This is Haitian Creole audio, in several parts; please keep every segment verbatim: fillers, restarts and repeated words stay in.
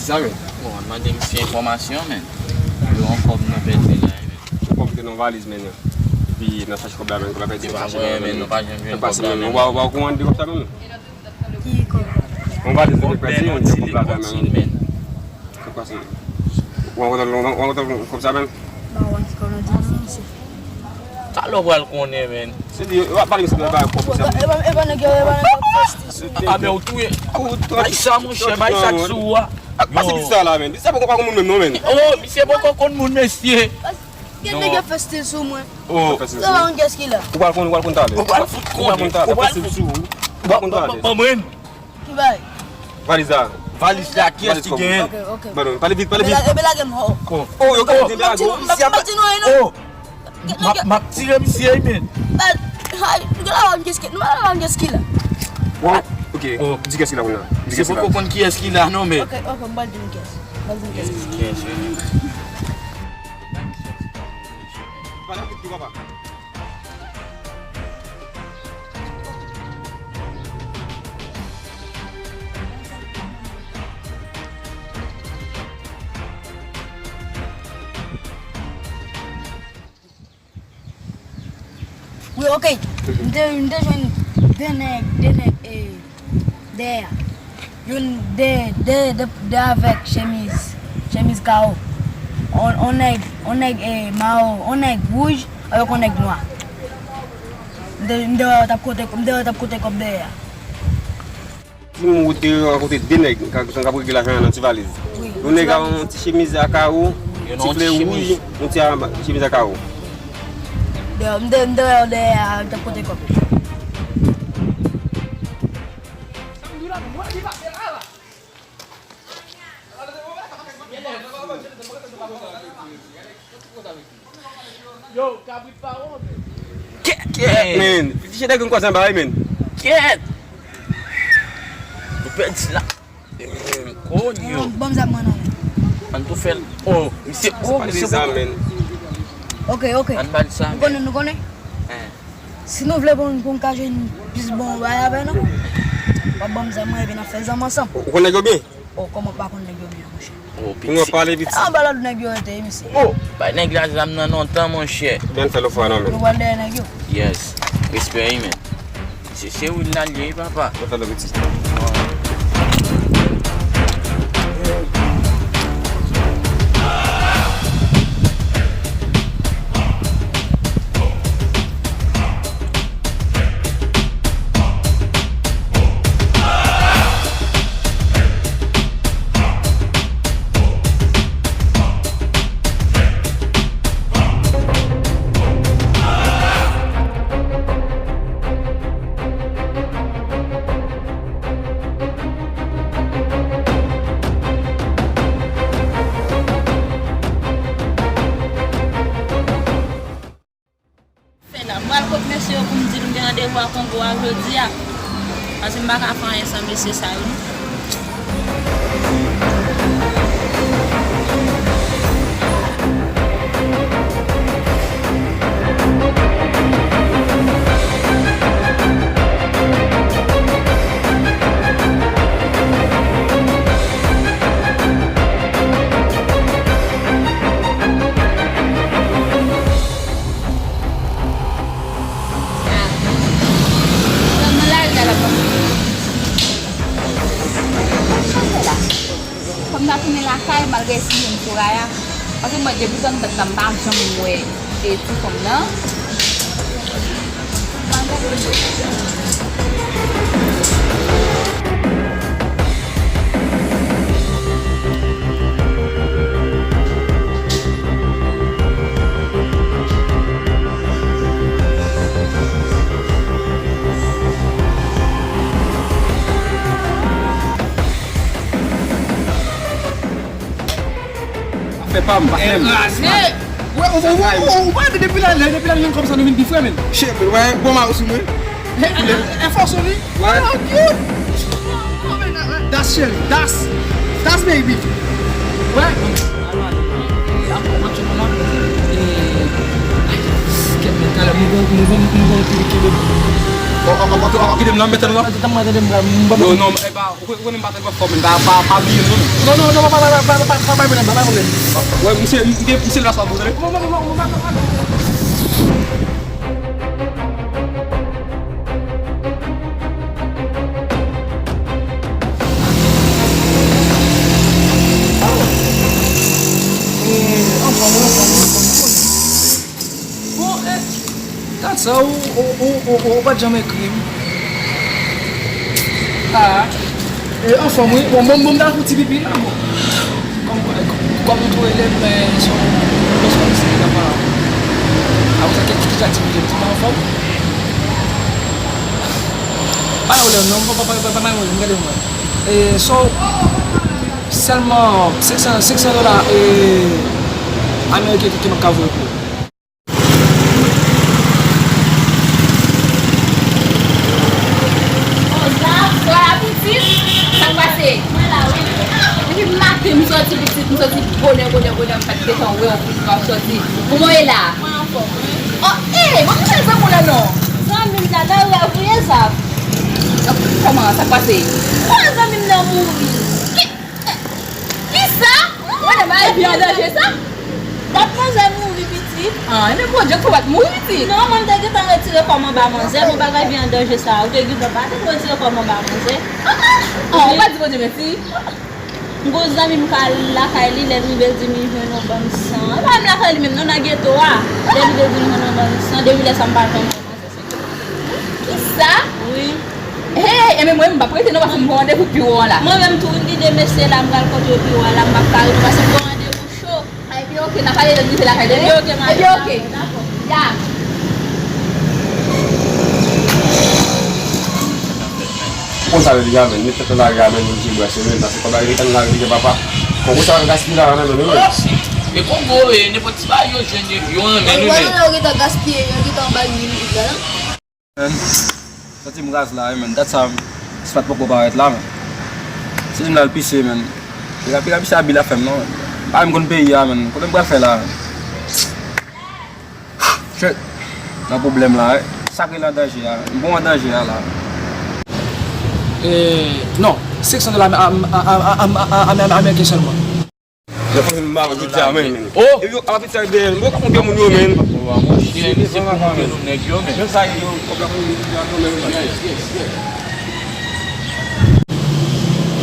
Sa men. Bon, mwen mande misye enfòmasyon, men. Yo, yon kòb nou pèdi la, men. Yon kòb ki te nan valiz, men. Epi nan chache kòb la, men, kòb la pèdi. Se pa mwen, men, nou pa janm jwenn kòb la, men. Ou pa, ou pa okouran de kòb sa, men? Ki kòb? Yon valiz nou te pèdi, yon kòb la, men. Kòb pase. Ou an kontan, ou an kontan kòb sa, men? Ba, ou an ki kòb nan di, men, se. Talè w pral konnen, men. Se di, yo ap pale misye nan bagay kòb sa. E pa, e pa nèg yo, e pa nèg yo ap fèste sou mwen. A, men ou touye. Bay sa, monchè, bay sa k sou ou a. Ak pase pis sa la, men. Pis sa poko pa konn moun menm non, men. Oh, misye poko konn moun, mesye. Gen nèg yo fèste sou mwen. Oh. Sa pa konn kiyès ki la. Ou pral konn, ou pral konn talè. Ou pral fout konnen. Ou pral konn talè. Ou pral fout. Ou pral konn talè. Ban mwen. Ki bay? Valiz la. Valiz la, kiyès ki genyen? Ok, ok. Ban nou, pale vit, pale vit. Ebe lage m ho. Oh, yo ka di lage w. M pa di nou anyen non. M ap, m ap tire misye, men. Ba, hay, nou la wè kiyès ki, nou la wè kiyès ki la. Bon, ok. Oh. Di kiyès ki la kounye a. Di kiyès ki la. Se poko konn kiyès ki la non, men. Ok, ok, m pral di nou kiyès. M pral di nou kiyès. Kiyès, kiyès, kiyès? Pale vit tou, papa. Wi, ok. M te, m te jwenn de nèg, de nèg, e, dèyè a. Youn de, de, de, de avèk chemiz, chemiz kawo. On, on nèg, on nèg, e, mawo, on nèg wouj, avèk on nèg nwa. M te, m te wè yo t ap konte, m te wè yo t ap konte kòb dèyè a. Ti moun wout te rankontre de nèg k ap, k ap regle lajan an nan ti valiz. Wi, yon nèg a yon ti chemiz a kawo, ti flè wouj, yon ti a, chemiz a kawo. Dèyè, m te, m te wè yo dèyè a, t ap konte kòb. Yo, kabrit pa wont. Kèt, kèt, men. Piti chedè grenn kwaze anba, wi, men. Kèt. Nou pèdi la. Konyo. Ban m zam mwen non. Ann tou fè l. Oh, misye, oh, misye. Ok, ok. Ann ba l sa. Nou konnen, nou konnen. Si nou vle pou n, pou n ka jwenn plis bon bagay avè nou, w ap ban m zam mwen epi n ap fè zam ansanm. Ou konn nèg yo byen? Oh, kòman w pa konn nèg yo byen, monchè? Oh, piti. Pou nou pale piti. Anba lòd nèg yo rete, mesye. Oh, bay nèg la zam nan lontan, monchè. Byen fè lòfwa non, men. Nou pral dèyè nèg yo. Yes. Respè, wi, men. Se, se wi l al ye, wi, papa. Byen fè lòfwa, piti. Fè la. M pral kot mesye yo pou m di l m gen randevou a Kongo a jodi a. Paske m pa ka fè anyen san mesye sa yo, non. Nan lari a l ap pran. Sa fè la? Fò m ta tounen lakay malgre si m Soraya. Paske mwen depi tann dat la m pa janm wè e ti fanm nan. Afè pa m, patnè m. Kraze. Wè, ou, ou, ou, ou, ou pa wè depi la, depi la, nou menm kòmsa nou vin pi frè, men. Shit, men, wè, bon mari sou mwen. E, e, e, fòs ou li? Wè. Oh, cute. Oh, man, uh, uh. That's cheri, that's, that's baby. Wè. Kèt, men, talè, mwen gon, mwen gon, mwen gon, mwen gon, Kite m nan, mete m nan. Yo, non, e pa, ou konnen m pa tèlman fò, men pa, pa, pa bliye m, non. Non, non, non, pa, pa, pa, pa bay pwoblèm, pa bay pwoblèm. Wè, misye, misye, misye la sa pou tande. Bon, e, gad sa, ou, ou, ou, ou, ou pa t janm ekri m. Ah, e, anfòm, wi. Bon, bon, bon, m t al fè ti pipi la, bon. Kòm, kòm, kòm ou tou rele m, e, se yon, se yon mesye ki t ap pale avè w. Apre sa, ki, ki, ki aktivite m, ti pa anfòm? Pa yon lè, non, pa, pa, pa, pa, pa yon lè, m gade mwen. E, so, sèlman senk san, senk san dola, e, ameriken ki, ki m ap ka voye pou ou. Sa pitit, sa k pase? Depi maten m sòti pitit, m sòti bonè, bonè, bonè, m pa t gentan wè w pou m ap sòti. Kòman w ye la? Mwen anfòm, wi. Oh, eh, mwen mwen zanmi w la non. Zanmi m la nan rèv ou ye sa. Kòman, sa k pase? Kòman zanmi m nan mouri? Ki, kisa? Mwen nan bagay vi an danje sa? Dat manzè mouri pitit. Ah, men Bondye pou bat mouri pitit. Non, mwen te gentan retire kò m anba manzè, bon bagay vi an danje sa. Ou te gentan pa te retire kò m anba manzè. Ah, ah. Ah, ou pa di Bondye mèsi. M gon zanmi m k al lakay li, lè l rive l di m li jwenn yon bann san. E pa menm lakay li menm non, nan geto a. Lè l rive l di m li jwenn yon bann san, depi lè sa m pa janm wè manzè. Kisa? Wi. Hey, enben mwen, m p ap rete non, paske m gon randevou pi wo an la. Mwen menm tou, m gen de mesye la, m pral kote yo pi wo a la, m p ap ka rete non, paske m gon randevou cho. Epi oke, n a pale lè n rive lakay, epi oke, epi oke. Ya. Ou konn sa yo deja, men, met tèt nan lari a, men, nou di bwè se men, paske kòb la rive tann lari deja, papa. Kongo sa va gaspiye la, nan men nou, men. E Kongo, e, nenpòt ti bagay yo jwenn, yo renmen nou, men. Yo gentan gaspiye, yo gentan bay nou, men. Men, santi m raz la, wi, men. Dat sa, spat poko parèt la, men. Se vin la l pise, men. Piga, piga, pise abi la fè m, non. Pa menm konn peyi a, men. Kote m pral fè la, men. Shit. Nan pwoblèm la, wi. Sa k rele an danje a? M bon an danje a la. E, non. Senk san dola ameriken sèlman. Lè fanmi m ba yo di a men. Oh! Epi yo ap piti sa dèyè m. Bon, ka konpè moun yo men. Monchè, se pou moun yo nou nèg yo men. Menm sa yo kòb la pou yo di a kanmenm.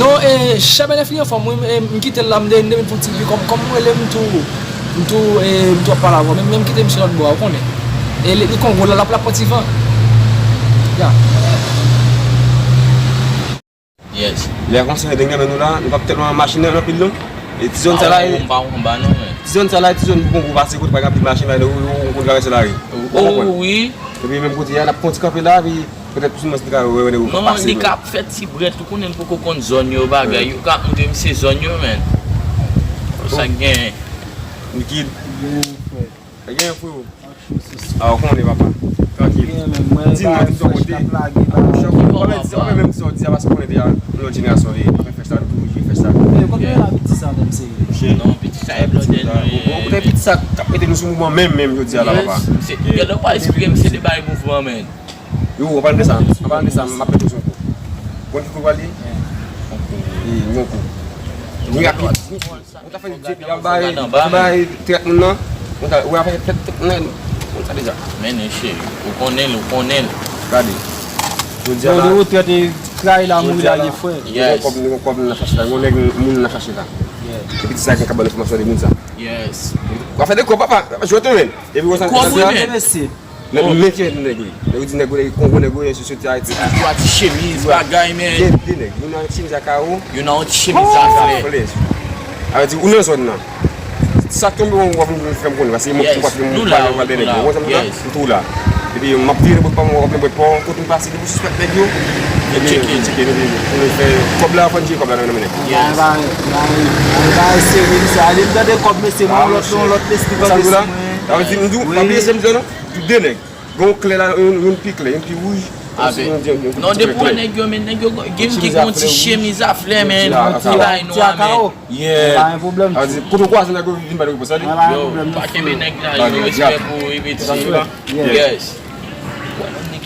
Non, e, chè benefini anfòm, wi, e, m kite l la, m de, m de vin fon ti pi, kòm, kòm ou rele m tou, m tou, e, m tou ap pale avè w, men, men m kite misye lòt bò a, ou konnen. E, li, li Kongo la, l ap, l ap pran ti van. Ya. Yes. Lè konsa, nèg renmen nou la, nou p ap tèlman mache nan anpil non. E ti zòn sa la, e, ti zòn sa la, e ti zòn pou Kongo pase, kote pa gen anpil machin, la, nou, nou, nou konn travèse lari. Ou konprann? Wi. Epi menm kote a, n ap fon ti kanpe la, epi petèt plis ou mwens li ka wè, wè nèg yo k ap pase. Non, li ka ap fè ti brèt, ou konnen l poko konn zòn yo, bagay yo, ka ap montre misye zòn yo, men. Sa k genyen. Likid. Gen frè. Gen frè. A, ou konnen, papa. Trankil. Di non, di sou kote. Ou konnen, ou konnen menm sa w di a, paske ou konnen deja, yon lòt jenerasyon li ye. Mwen fè sa, nou toujou fè sa. Kote w la piti sa menm, serye? Non, piti sa e blòdè nou ye. Bon, kote piti sa k ap mete nou sou mouvman menm, menm, jodi a la, papa? Gade, ou pa esplike m se de bagay mouvman, men. Yo, anpalan de sa, anpalan de sa, m ap mete w sou yon kou. Konn ki kou l pral ye? Yon kou. Wi, yon kou. Ni rapid. Ou ta fè di, y ap bay, bay trèt moun nan. Ou ta, ou ap fè trèt, trèt moun nan. Ou ta deja. Men, cheri, ou konnen l, ou konnen l. Gade. Jodi a la. Ou trèt e trayi la, mouri la, li frè. Yes. Nou gon kòb, nou gon kòb nan chache la. Gon nèg moun nan chache la. Yeah. Epi ti sa gen ka ban enfòmasyon de moun sa. Yes. W ap fè de kòb, papa. Jwèt ou men. Epi w sa. Kòb, wi, men. Mesye. Nèg, men ki nèg wi. Nèg di nèg wi, Kongo nèg wi, sou soti Ayiti. Epi ti chemiz, bagay, men. Gen de nèg. Youn nan chemiz a kawo. Youn nan ti chemiz a flè. Flè. A vle di, ou nan zòn nan. Sa k tonbe w ap vin fè m konnen, paske mwen, mwen pa vin pale de nèg yo. Ou konn sa m di la? M tou la. Epi m ap vire bòt pa m, w ap vin bòt pa w, kote m pase, depi w sispèk nèg yo. Epi, tcheke, tcheke, epi, pou nou fè kòb la, fò n tire kòb la nan men nèg yo. Yes. Bay, bay, bay, bay, serye, misye. Ale m tande kòb, mesye, mwen, yon lòt, yon lòt lespri, mesye. Sa vle di, m di w, pa bliye se m di w non. Di de nèg. Gen yon klè la, youn, youn pi klè, youn pi wouj. Non, depi w wè nèg yo, men nèg yo, gen ki gen yon ti chemiz a flè, men, ti bay nwa, men. Yeah. Pa gen pwoblèm. Sa vle di, kote w kwaze nèg yo vin ba nèg yo pou sa, li. Yo, pa kenbe nèg la, yo, respè pou ou, epi ti. Yes. Wè, nèg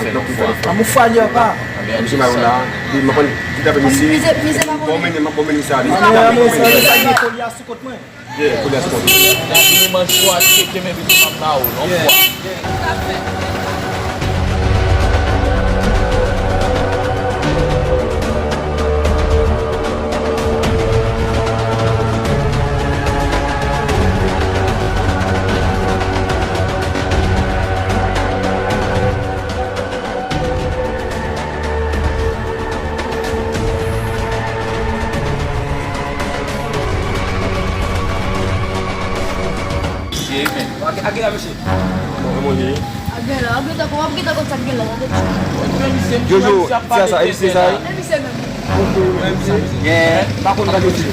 fè nan fwa. Amour fwa li apa. Misye Mayon la, li m ap pran ti tape misye. Mize, mize pa konnen. Bon, men, m ap bon, men, sa, li. Mize pa konnen. Sa gen kolye a sou kont mwen. Yeah, kolye a sou kont mwen. Dapi nou manj fwa, tcheke men pitit m ap ba ou, non fwa. Jojo, ti a sa, e misye sa, e? Gen, pa konn gade misye.